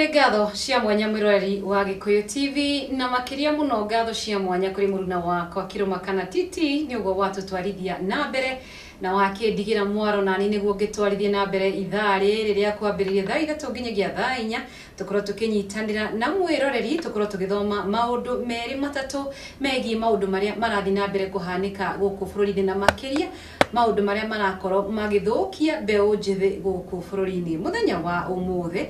Nĩ ngatho cia mwanya mwĩroreri wa Gĩkũyũ TV, na makĩria mũno ngatho cia mwanya kũrĩ mũruna wakwa Kĩrũma kana Titi nĩ ũguo watũtwarithia na mbere na wakĩndigĩra mwaro nani nĩguo ngĩtwarithie na mbere ithaa rĩrĩ rĩa kwambĩrĩria thaa 3 nginyagia thaa 4, tũkorwo tũkĩnyitanĩra na mwĩroreri, tũkorwo tũgĩthoma maũndũ merĩ matatũ megiĩ maũndũ marĩa marathiĩ na mbere kũhanĩka gũkũ bũrũri-inĩ, na makĩria maũndũ marĩa marakorwo magĩthũkia mbeũ njĩthĩ gũkũ bũrũri-inĩ. Mũthenya wa ũmũthĩ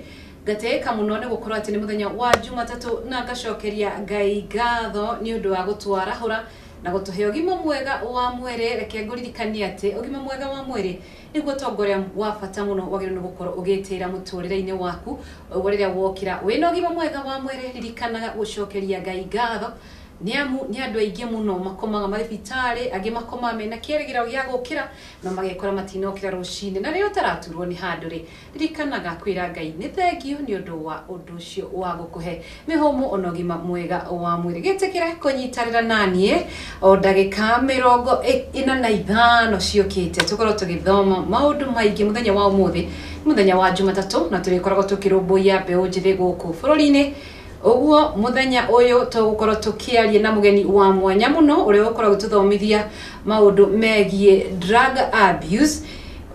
ngatĩĩka mũno nĩ gũkorwo atĩ nĩ mũthenya wa Jumatatũ, na ngacokeria Ngai ngatho nĩ ũndũ wa gũtwarahũra na gũtũhe ũgima mwega wa mwĩrĩ. Reke ngũririkanie atĩ ũgima mwega wa mwĩrĩ nĩguo ũtongoria wa bata mũno wagĩrĩirwo nĩ gũkorwo ũgĩtĩra mũtũrĩre-inĩ waku. Ũguo rĩrĩa wokĩra wĩna ũgima mwega wa mwĩrĩ, ririkanaga gũcokeria Ngai ngatho, nĩ amu nĩ andũ aingĩ mũno makomaga mathibitarĩ, angĩ makomaga mena kĩrĩgĩrĩro gĩa gũkĩra no magekora matinokĩra rũcinĩ. Na rĩrĩa ũtaraturwo nĩ handũ rĩ, ririkanaga kwĩra Ngai nĩ thengiũ nĩ ũndũ wa ũndũ ũcio wa gũkũhe mĩhũmũ ona ũgima mwega wa mwĩrĩ. Gĩtĩkĩre kũnyitanĩra naniĩ o ndagĩka 45 ciũkĩte, tũkorwo tũgĩthoma maũndũ maingĩ. Mũthenya wa ũmũthĩ, mũthenya wa Jumatatũ, na tũrĩkoragwo tũkĩrũmbũiya mbeũ njĩthĩ gũkũ bũrũri-inĩ. Ũguo mũthenya ũyũ tũgũkorwo tũkĩaria na mũgeni wa mwanya mũno ũrĩa ũgũkorwo agĩtũthomithia maũndũ megiĩ drug abuse,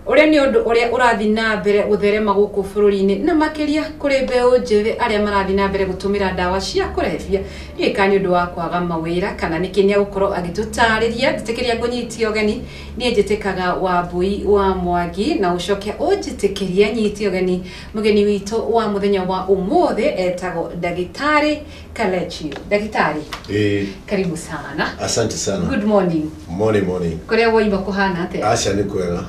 ũrĩa nĩ ũndũ ũrĩa ũrathiĩ na mbere gũtherema gũkũ bũrũri-inĩ, na makĩria kũrĩ mbeũ njĩthĩ arĩa marathiĩ na mbere gũtũmĩra ndawa cia kũrebia. Ndiũĩ kana nĩ ũndũ wa kwaga mawĩra kana nĩkĩ, nĩ egũkorwo agĩtũtarĩria. Njĩtĩkĩria ngũnyitie ũgeni, niĩ njĩtĩkaga Wambui wa Mwangi, na ũcoke ũnjĩtĩkĩrie nyite ũgeni mũgeni witũ wa mũthenya wa ũmũthĩ, etagwo Ndagĩtarĩ Kalechi. Ndagĩtarĩ, Eh, karibu sana. Asante sana. Good morning. Morning, morning. Kũrĩa woima kũhana atĩa? Aca, nĩ kwega.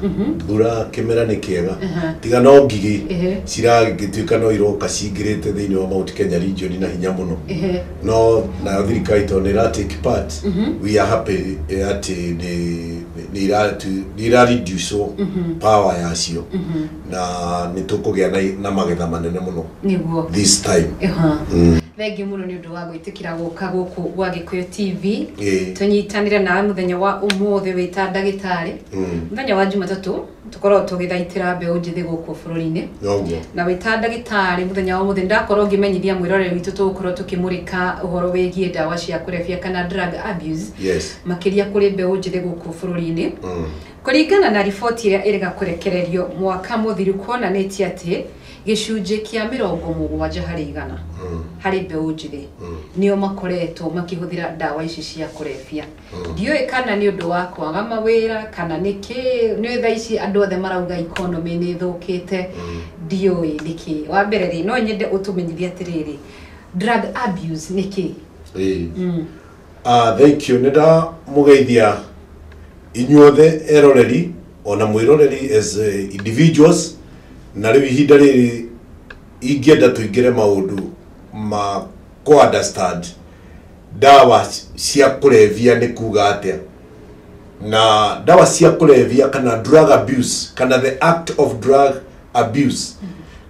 Mbura, kĩmera nĩ kĩega. Tiga no ngigĩ ciragĩtuĩka no iroka cingĩrĩte thĩinĩ wa Mount Kenya region na hinya mũno. No nayo thirikari tondũ nĩ ĩra take part. We are happy atĩ nĩ ira reduce power yacio na nĩ tũkũgĩa na magetha manene mũno this time. Thengiũ mũno nĩ ũndũ wa gwĩtĩkĩra gũka gũkũ gwa Gĩkũyũ TV tũnyitanĩre nawe mũthenya wa ũmũthĩ wĩta ndagĩtarĩ. Mũthenya wa Jumatatũ tũkoragwo tũgĩthaitĩra mbeũ njĩthĩ gũkũ bũrũri-inĩ. Noguo. Na wĩta ndagĩtarĩ, mũthenya wa ũmũthĩ ndakorwo ngĩmenyithia mwĩroreri witũ tũgũkorwo tũkĩmũrĩka ũhoro wĩgiĩ ndawa cia kũrebia kana drug abuse, makĩria kũrĩ mbeũ njĩthĩ gũkũ bũrũri-inĩ. Kũringana na riboti ĩrĩa ĩrĩga kũrekererio mwaka mũthiru, kuonanĩtie atĩ gĩcunjĩ kĩa 70% harĩ mbeũ njĩthĩ nĩo makoretwo makĩhũthĩra ndawa ici cia kũrebia. Ndiũĩ kana nĩ ũndũ wa kwaga mawĩra kana nĩkĩ. Nĩ thaa ici andũ othe marauga economy nĩ ĩthũkĩte. Ndiũĩ nĩkĩ. Wa mbere rĩ, no nyende ũtũmenyithie atĩrĩrĩ, drug abuse nĩ kĩ? Ĩĩ. Ah, thank you. Nĩ ndamũgeithia inyuothe eroreri ona mwĩroreri as individuals. Na rĩu ihinda rĩrĩ ingĩenda tũingĩre maũndũ ma kũ understand ndawa cia kũrebia nĩ kuga atĩa. Na ndawa cia kũrebia kana drug abuse kana the act of drug abuse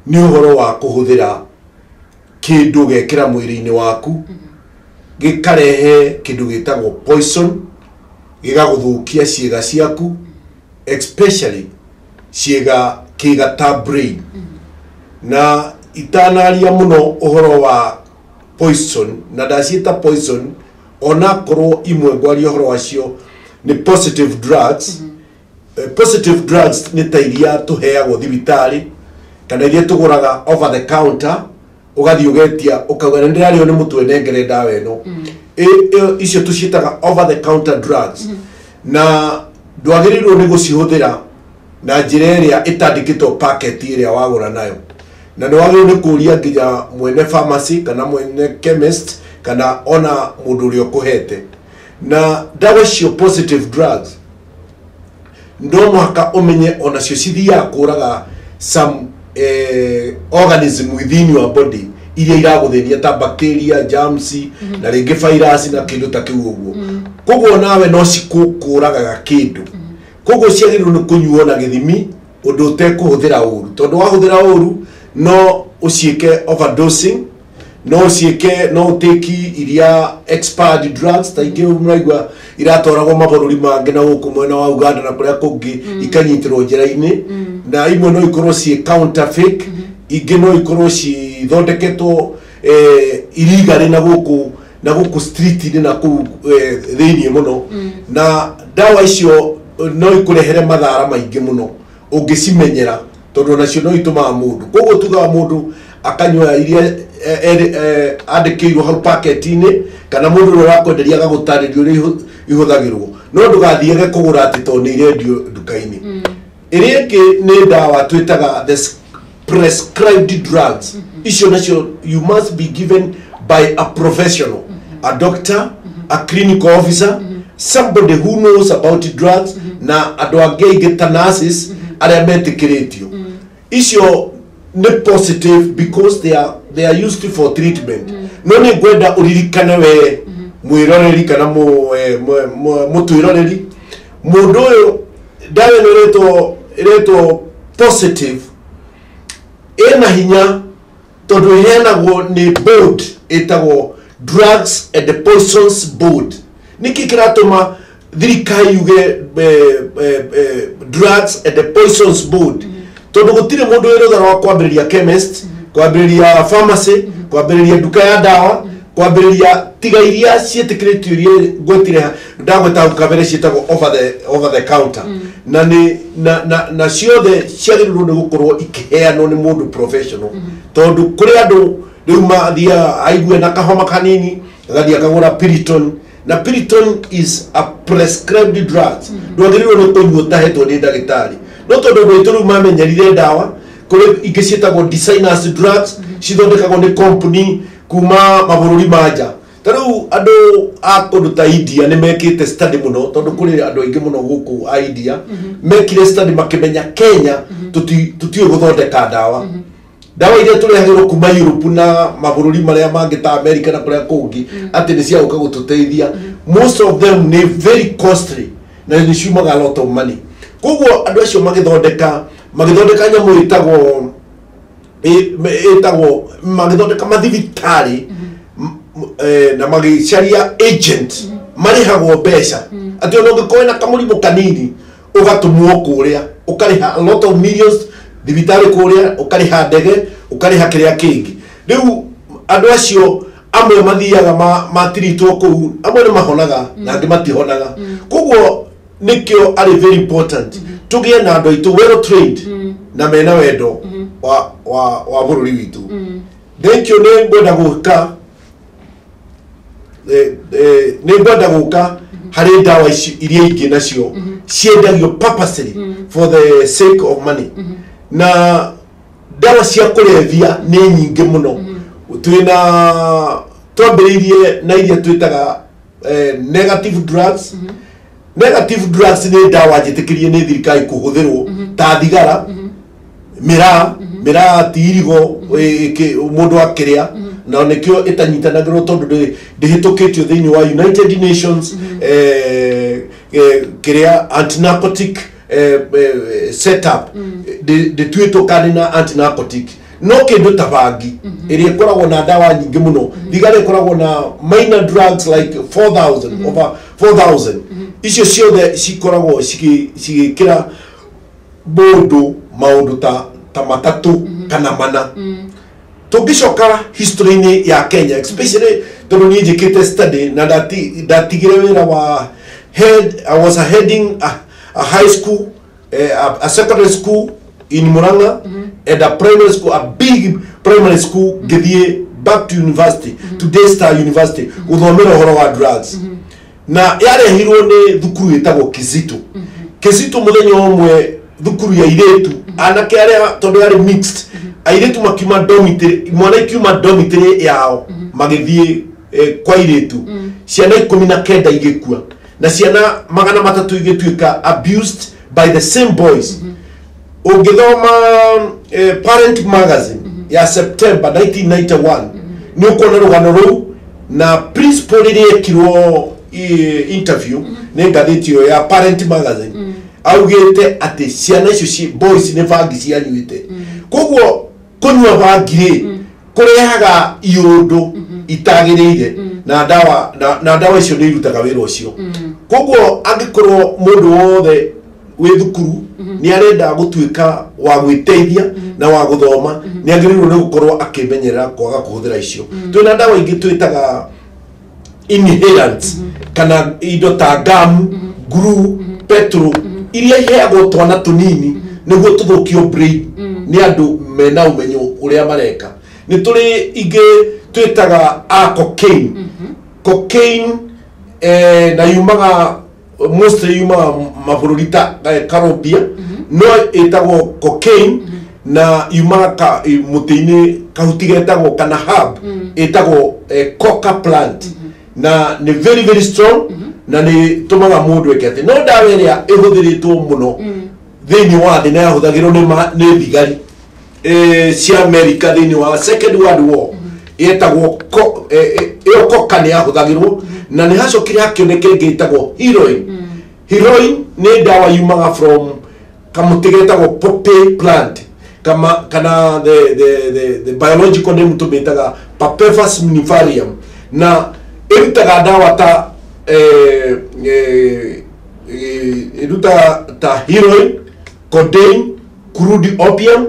nĩ ũhoro wa kũhũthĩra kĩndũ gekĩra mwĩrĩ-inĩ waku gĩkarehe kĩndũ gĩtagwo poison, gĩgagũthũkia ciĩga ciaku, especially ciĩga kĩga ta brain. Na itanaria mũno ũhoro wa poison, na ndaciĩta poison onakorwo imwe ngwaria ũhoro wacio nĩ positive drugs. Positive drugs nĩ ta iria tũheagwo thibitarĩ kana iria tũgũraga over the counter, ũgathiĩ ũgetia ũkauga nĩ ndĩrarĩo nĩ mũtwe, nengere ndawa ĩno. Icio tũciĩtaga over the counter drugs, na ndwagĩrĩirwo nĩ gũcihũthĩra na njĩra ĩrĩa ĩtandĩkĩtwo packet ĩrĩa wagũra nayo, na nĩ wagĩrĩirwo nĩ kũria nginya mwene pharmacy kana mwene chemist kana ona mũndũ ũrĩa ũkũhete. Na ndawa icio positive drugs no mũhaka ũmenye onacio cithiaga kũraga some organism within your body iria iragũthĩnia ta bacteria, germs na rĩngĩ virus na kĩndũ ta kĩu ũguo. Koguo nawe no cikũkũragaga kĩndũ. Koguo ciagĩrĩirwo nĩ kũnyuo na gĩthimi ũndũ ũtekũhũthĩra ũru, tondũ wahũthĩra ũru no ũciĩke overdosing, no ũciĩke no ũtĩki iria expired drugs ta ingĩ mũraigua iratwaragwo mabũrũri mangĩ na gũkũ mwena wa Uganda na kũrĩa kũngĩ, ikanyitĩrwo njĩra-inĩ. Na imwe no ikorwo ciĩ counterfeit, ingĩ no ikorwo ci ithondeketwo irigari na gũkũ street-inĩ na kũu thĩinĩ mũno. Na ndawa icio no ikũrehere mathara maingĩ mũno ũngĩcimenyera, tondũ nacio no itũmaga mũndũ. Koguo tugaga mũndũ akanyua iria andĩkĩirwo hau paketi-inĩ, kana mũndũ ũrĩa ũrakwenderia agagũtarĩria ũrĩa ihũthagĩrwo, no ndũgathiage kũgũra atĩ tondũ nĩ irendio nduka-inĩ. Ĩrĩa ĩngĩ nĩ ndawa twĩtaga the prescribed drugs. Icio nacio you must be given by a professional, a doctor, a clinical officer, somebody who knows about drugs, na andũ angĩ aingĩ ta nurses arĩa metĩkĩrĩtio. Icio nĩ positive because they are used for treatment. No nĩ ngwenda ũririkane we mwĩroreri kana mũtwĩroreri, mũndũ ũyũ ndawa ĩno ĩretwo positive ĩna hinya tondũ ĩheanagwo nĩ board ĩtagwo Drugs and the Poisons Board. Nĩkĩ kĩratũma thirikari yuge Drugs and the Poisons Board? Tondũ gũtirĩ mũndũ wĩ rũtha rwa kwambĩrĩria chemist, kwambĩrĩria pharmacy, kwambĩrĩria nduka ya ndawa, kwambĩrĩria tiga iria ciĩtĩkĩrĩtio iria ngwetire ndagweta hau kabere ciĩtagwo over the counter. Na nĩ na ciothe ciagĩrĩirwo nĩ gũkorwo ikĩheanwo nĩ mũndũ professional, tondũ kũrĩ andũ rĩu mathiaga aigue na kahoma kanini agathiĩ akagũra Piriton, na Piriton is a prescribed drug. Ndwagĩrĩirwo nĩ kũnyua ũtahetwo nĩ ndagĩtarĩ. No tondũ andũ aitũ rĩu mamenyerire ndawa, kũrĩ ingĩ ciĩtagwo designers drugs, cithondekagwo nĩ company kuma mabũrũri ma nja. Ta rĩu andũ a kũndũ ta India nĩ mekĩte study mũno, tondũ kũrĩ andũ aingĩ mũno gũkũ a India mekire study makĩmenya Kenya tũtiũĩ gũthondeka ndawa. Ndawa iria tũrehagĩrwo kuma Europe na mabũrũri marĩa mangĩ ta America na kũrĩa kũngĩ atĩ nĩ cia gũka gũtũteithia, most of them nĩ very costly na nĩ ciumaga a lot of money. Koguo andũ acio magĩthondeka nyamũ ĩtagwo magĩthondeka mathibitarĩ na magĩcaria agent marĩhagwo mbeca atĩ ona ũngĩkorwo na kamũrimũ kanini ũgatũmwo kũrĩa ũkarĩha a lot of millions thibitarĩ kũrĩa, ũkarĩha ndege, ũkarĩha kĩrĩa kĩngĩ. Rĩu andũ acio amwe mathiaga matiritwo kũu, amwe nĩ mahonaga na angĩ matihonaga. Koguo nĩkĩo arĩ very important tũgĩe na andũ aitũ well trained na mena wendo wa bũrũri witũ. Thank you. Nĩ ngwenda gũka harĩ ndawa ici iria ingĩ nacio ciendagio purposely for the sake of money. Na ndawa cia kũrebia nĩ nyingĩ mũno. Twĩna twambĩrĩirie na iria twĩtaga negative drugs. Negative drugs nĩ ndawa njĩtĩkĩrie nĩ thirikari kũhũthĩrwo ta thigara, miraa ti irigo mũndũ akĩrĩa, na nĩkĩo ĩtanyitanagĩrwo tondũ ndĩhĩtũkĩtio thĩinĩ wa United Nations kĩrĩa anti-narcotic setup ndĩtuĩtwo kana na anti-narcotic. No kĩndũ ta bangi ĩrĩa ĩkoragwo na ndawa nyingĩ mũno, thigara ĩkoragwo na minor drugs like 4,000 over 4,000, icio ciothe cikoragwo cigĩkĩra mũndũ maũndũ ta matatũ kana mana. Tũngĩcoka history-inĩ ya Kenya, especially tondũ niĩ njĩkĩte study na ndatigire wĩra wa head, I was heading a high school, a secondary school in Murang'a, and a primary school, a big primary school, ngĩthiĩ back to university, to Daystar University, gũthomera ũhoro wa drugs. Na yarehirwo nĩ thukuru ĩtagwo Kizito. Kizito mũthenya ũmwe thukuru ya airĩtu, anake arĩa tondũ yarĩ mixed, airĩtu makiuma dormitory, mwana ikiuma dormitory yao magĩthiĩ kwa airĩtu, ciana 19 igĩkua na ciana 300 igĩtuĩka abused by the same boys. Ũngĩthoma Parent Magazine ya September 1991 nĩ ũkuona rũgano rũu, na principal rĩrĩa ekirwo interview nĩ ngathĩti ĩyo ya Parent Magazine augĩte atĩ ciana icio boys nĩ bangi cianyuĩte. Koguo kũnyua bangi rĩ kũrehaga iũndũ itagĩrĩire, na ndawa na ndawa icio nĩ irutaga wĩra ũcio. Koguo angĩkorwo mũndũ wothe wĩ thukuru nĩ arenda gũtuĩka wa gwĩteithia na wa gũthoma nĩ agĩrĩirwo nĩ gũkorwo akĩmenyerera kwaga kũhũthĩra icio. Twĩna ndawa ingĩ twĩtaga inhalants kana indo ta gum, glue, petrol iria iheagwo twana tũnini nĩguo tũthũkio brain nĩ andũ mena ũmenyo ũrĩa mareka. Nĩ tũrĩ ingĩ twĩtaga a cocaine. Cocaine na yumaga mostly yumaga mabũrũri ta Colombia, no ĩtagwo cocaine na yumaga mũtĩ-inĩ kahuti getagwo kana herb ĩtagwo coca plant, na nĩ very very strong na nĩ tũmaga mũndũ eke atĩ. No ndawa ĩrĩa ĩhũthĩrĩtwo mũno thĩinĩ wa thĩ na yahũthagĩrwo nĩ thigari cia America thĩinĩ wa Second World War yetagwo ĩyo coca nĩ yahũthagĩrwo, na nĩ hacokire hakĩoneka ĩngĩ ĩtagwo heroin. Heroin nĩ ndawa yumaga from kamũtĩ getagwo poppy plant kama kana the biological name tũmĩtaga Papaver somniferum, na ĩrutaga ndawa ta ĩrutaga ta heroin, codeine, crude opium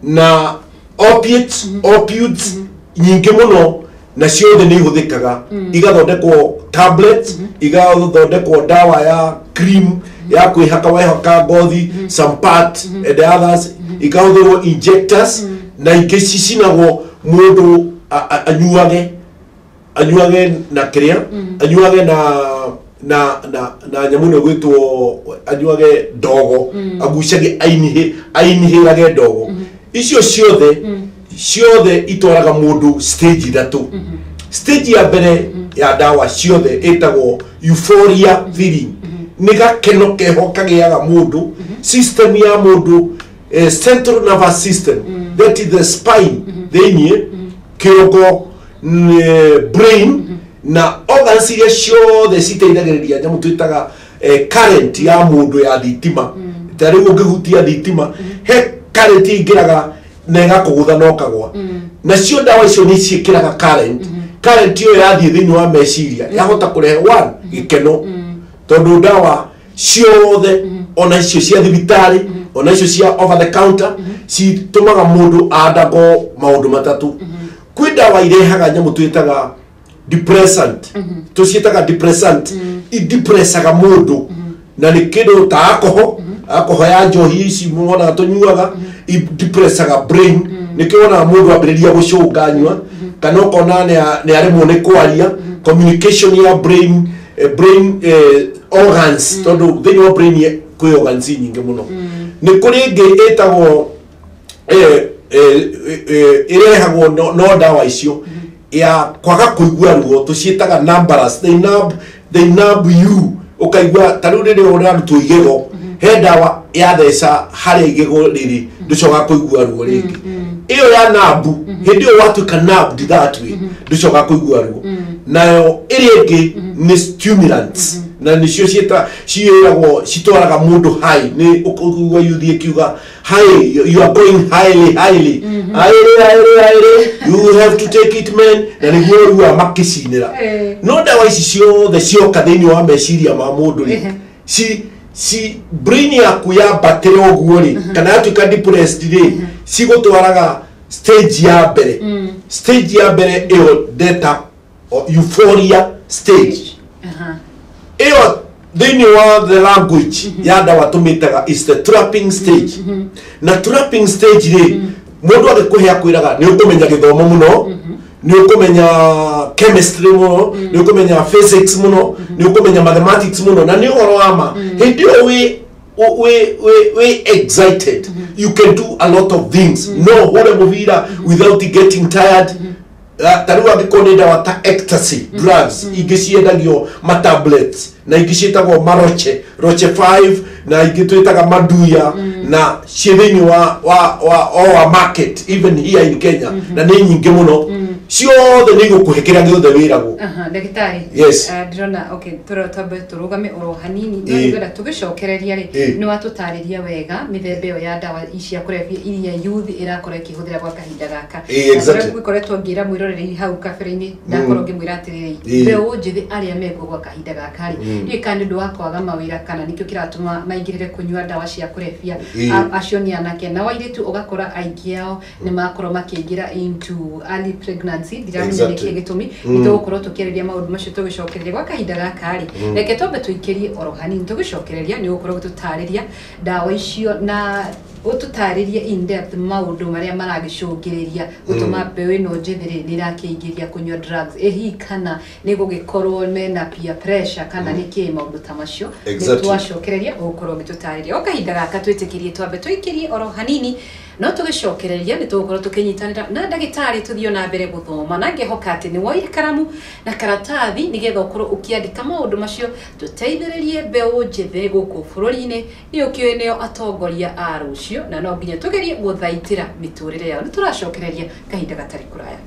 na opiates, opioids nyingĩ mũno, na ciothe nĩ ihũthĩkaga igathondekwo tablets, igathondekwo ndawa ya cream ya kwĩhaka wehaka ngothi, some part and others ikahũthĩrwo injectors, na ingĩ cicinagwo mũndũ anyuage na kĩrĩa anyuage na nyamũ ĩno ĩgwĩtwo anyuage ndogo, agucagie ainihĩrage ndogo. Icio ciothe itwaraga mũndũ stage ithatũ. Stage ya mbere ya ndawa ciothe ĩtagwo euphoria feeling, nĩ gakeno keho kagĩaga mũndũ, system ya mũndũ, central nervous system, that is the spine thĩiniĩ kĩongo, brain na organs iria ciothe citeithagĩrĩria nyamũ twĩtaga current ya mũndũ ya thitima. Ta rĩu ũngĩhutia thitima, he current ĩingĩraga na ĩgakũgũtha na ũkagwa. Nacio ndawa icio nĩ ciĩkĩraga current. Current ĩyo yathiĩ thĩinĩ wa meciria yahota kũrehe one gĩkeno, tondũ ndawa ciothe, ona icio cia thibitarĩ, ona icio cia over the counter, citũmaga mũndũ andago maũndũ matatũ. Kwĩ ndawa irehaga nyamũ twĩtaga depressant, tũciĩtaga depressant, idepressaga mũndũ, na nĩ kĩndũ ta alcohol, alcohol ya njohi ici muonaga tũnyuaga, depressaga brain. Nĩkĩo wonaga mũndũ ambĩrĩria gũcũnga anyua, kana ũkona nĩ aremwo nĩ kwaria, communication ya brain, brain organs, tondũ thĩinĩ wa brain kwĩ organs nyingĩ mũno. Nĩ kũrĩ ĩngĩ ĩtagwo ĩrehagwo no ndawa icio ya kwaga kũigua ruo, tũciĩtaga numbers. They numb you, ũkaigua ta rĩu rĩrĩa ũrarutwo igego, he ndawa yatheca harĩa igego rĩrĩ, ndũcokaga kũigua ruo rĩngĩ. Ĩyo ya numb, hĩndĩ ĩyo watuĩka numbed that way, ndũcokaga kũigua ruo. Nayo ĩrĩa ĩngĩ nĩ stimulants, na nĩcio ciĩta ciĩragwo citwaraga mũndũ high, nĩ ũkũigua yuthi ĩkiuga high, you are going highly highly highly highly highly, you have to take it, man, na nĩguo ũiguaga makĩcinĩra. No ndawa ici ciothe cioka thĩinĩ wa meciria ma mũndũ rĩ, ci brain yaku yambatĩra ũguo rĩ, kana yatuĩka depressed rĩ, cigũtwaraga stage ya mbere. Stage ya mbere ĩyo ndeta euphoria stage. Ĩyo thĩinĩ wa the language ya ndawa tũmĩtaga is the trapping stage. Na trapping stage rĩ, mũndũ agĩkũhe akwĩraga nĩ ũkũmenya gĩthomo mũno, nĩ ũkũmenya chemistry mũno, nĩ ũkũmenya physics mũno, nĩ ũkũmenya mathematics mũno. Na nĩ ũhoro wa ma, hĩndĩ ĩyo wĩ excited, you can do a lot of things, no hũre mũbira without getting tired. Ta rĩu angĩkorwo nĩ ndawa ta ecstasy drugs, ingĩ ciendagio matablets na ingĩ ciĩtagwo maroche roche 5 na ingĩ twĩtaga maduya, na ciĩ thĩinĩ wa market even here in Kenya, na nĩ nyingĩ mũno. Ciothe nĩ igũkũhe kĩrĩa gĩothe wĩragwo. Aha, ndagĩtarĩ. Yes. Ndĩrona okay, twambe tũrũgame oro hanini, no nĩngwenda tũgĩcokereria rĩ, nĩ watũtarĩria wega mĩthemba ĩyo ya ndawa cia kũrebia iria youth ĩrakorwo ĩkĩhũthĩra gwa kahinda gaka. Ĩĩ, exactly. Na ngũkoretwo ngĩra mwĩroreri hau kabere-inĩ, ndakorwo ngĩmwĩra atĩrĩrĩ, mbeũ njĩthĩ arĩa mekuo gwa kahinda gaka rĩ, ndiũĩ kana nĩ ũndũ wa kwaga mawĩra kana nĩkĩo kĩratũma maingĩrĩre kũnyua ndawa cia kũrebia. Acio nĩ anake, nao airĩtu ũgakora aingĩ ao nĩ makorwo makĩingĩra into early pregnancy. Ndiramenya nĩkĩ gĩtũmi. Nĩ tũgũkorwo tũkĩarĩria maũndũ macio tũgĩcokereria. Gwa kahinda gaka rĩ, reke twambe tũikĩrie oro hanini. Tũgĩcokereria nĩ ũgũkorwo ũgĩtũtarĩria ndawa icio na ũtũtarĩrie in depth maũndũ marĩa maragĩcũngĩrĩria gũtũma mbeũ ĩno njĩthĩ rĩ nĩ ĩrakĩingĩria kũnyua drugs, ĩ hihi kana nĩ gũgĩkorwo mena peer pressure kana nĩ kĩ, maũndũ ta macio. Nĩ twacokereria ũgũkorwo ũgĩtũtarĩria. O kahinda gaka twĩtĩkĩrie twambe tũikĩrie oro hanini, no tũgĩcokereria nĩ tũgũkorwo tũkĩnyitanĩra na ndagĩtarĩ tũthiĩ na mbere gũthoma, na ngehoka atĩ nĩ woire karamu na karatathi nĩgetha ũkorwo ũkĩandĩka maũndũ macio, tũteithĩrĩrie mbeũ njĩthĩ gũkũ bũrũri-inĩ. Nĩ ũkĩũĩ nĩo atongoria a rũciũ, na no nginya tũgerie gũthaitĩra mĩtũrĩre yao. Nĩ tũracokereria kahinda gatarĩ kũraya.